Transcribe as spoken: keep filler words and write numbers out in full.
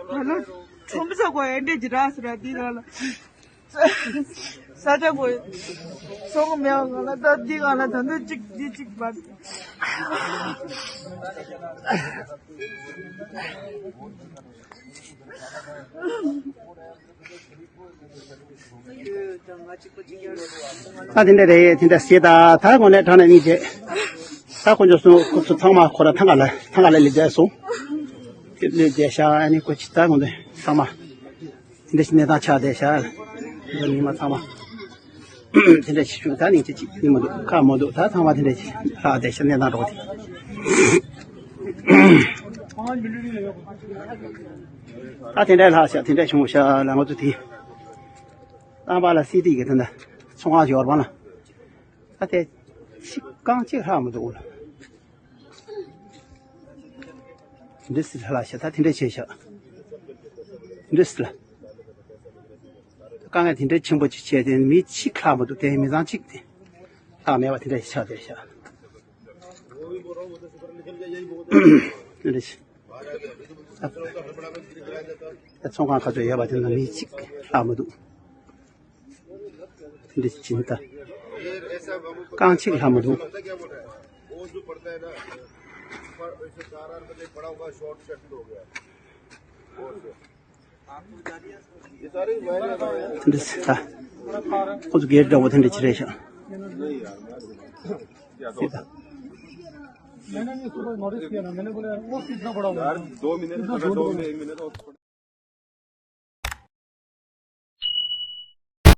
ད་ལོ་ཁྲོམ་ས་གོ་ཨེ་འདྲས་ཀྱི་རག་ཟེར་ར་འདི་ར་ལ། ས་ཆ་གོ་སོང་གི་མེད་པ་ང་ལ་ད་འདི་ག་ལ་ད་འདི་གཅིག་འདི་གཅིག་བར། ད་དེ་འདྲ་རེད། དེ་འདྲ་བྱེད་ད། ད་དངོས་གནས་དྲང་གནས་གཉིས་བྱེད། ད་ཁོ་ཚོ་སོང་། ཁོ་ཚོ་ཚང་མ་ཁོ་ར་ཐང་ག་ལ་ཐང་ག་ལ་ལས་བསྡད་སོང་། དེ་ལས་བསྡད་ཤག་ཨ་ནི་ཁོ་ཅི་ད་ཁོ་ཚོ་ཚང་མ་དེ་འདྲ་ཞིག་གནས་སྟངས་ཆགས་བསྡད་ཤག་འདི་ཉི་མ་ཚང་མ་དེ་འདྲ་ཞིག་བྱུང་། ད་ནི་ཅི་ཅིག་ནི་མ་འདུག་ཁག་མ་འདུག་ད་ཚང་མ་དེ་འདྲ་ཞིག་ལྷག་བསྡད་ཤག་གནས་སྟངས་འགྲོ་དེ། ད་དེ་འདྲ་ལྷག་ཤག་དེ་འདྲ་བྱུང་ཤག་ལ་ང་ཚོ་དེ། རྟག་པར་ལ་སི་ཏི་གི་དེ་འདྲ་ཚོང་ཁང་ཞིག་ཡོད་རེད་པ་ལ། ད་དེ་ཅིག་རྐང་གཅིག་ལྷག་མི་འདུག་ལ། འདི་སི་ལྷག་ཤག་ད་དེ་འདྲ་བྱས་ཤག་འདི་སི་ལ། དཀའ་ངལ་དེ་འདྲ་ཆེན་པོ་ཅིག་བྱས་ཏེ་མི་གཅིག་ལྷག་མི་འདུག་དེ་མི་ཚང་གཅིག་དེ་ལྷག་མེད་པ་དེ་འདྲ་ཞིག་ཆགས་བསྡད་ཤག་དེ་འདྲ་ཞིག་ད་ཚོང་ཁང་ཁ་ཚོད་ཡོད་པ་དེ་ན་མི་གཅིག་ལྷག་མི་འདུག་དེ་འདྲ་ཞིག་ད་རྐང་གཅིག་ལྷག་མི་འདུག་དེ་འདྲ་ཞིག་ད་ཁོ་ཚོ་སྒེར་འདྲ་བོ་དེ་འདྲ་ཅིག་རེད་ཤག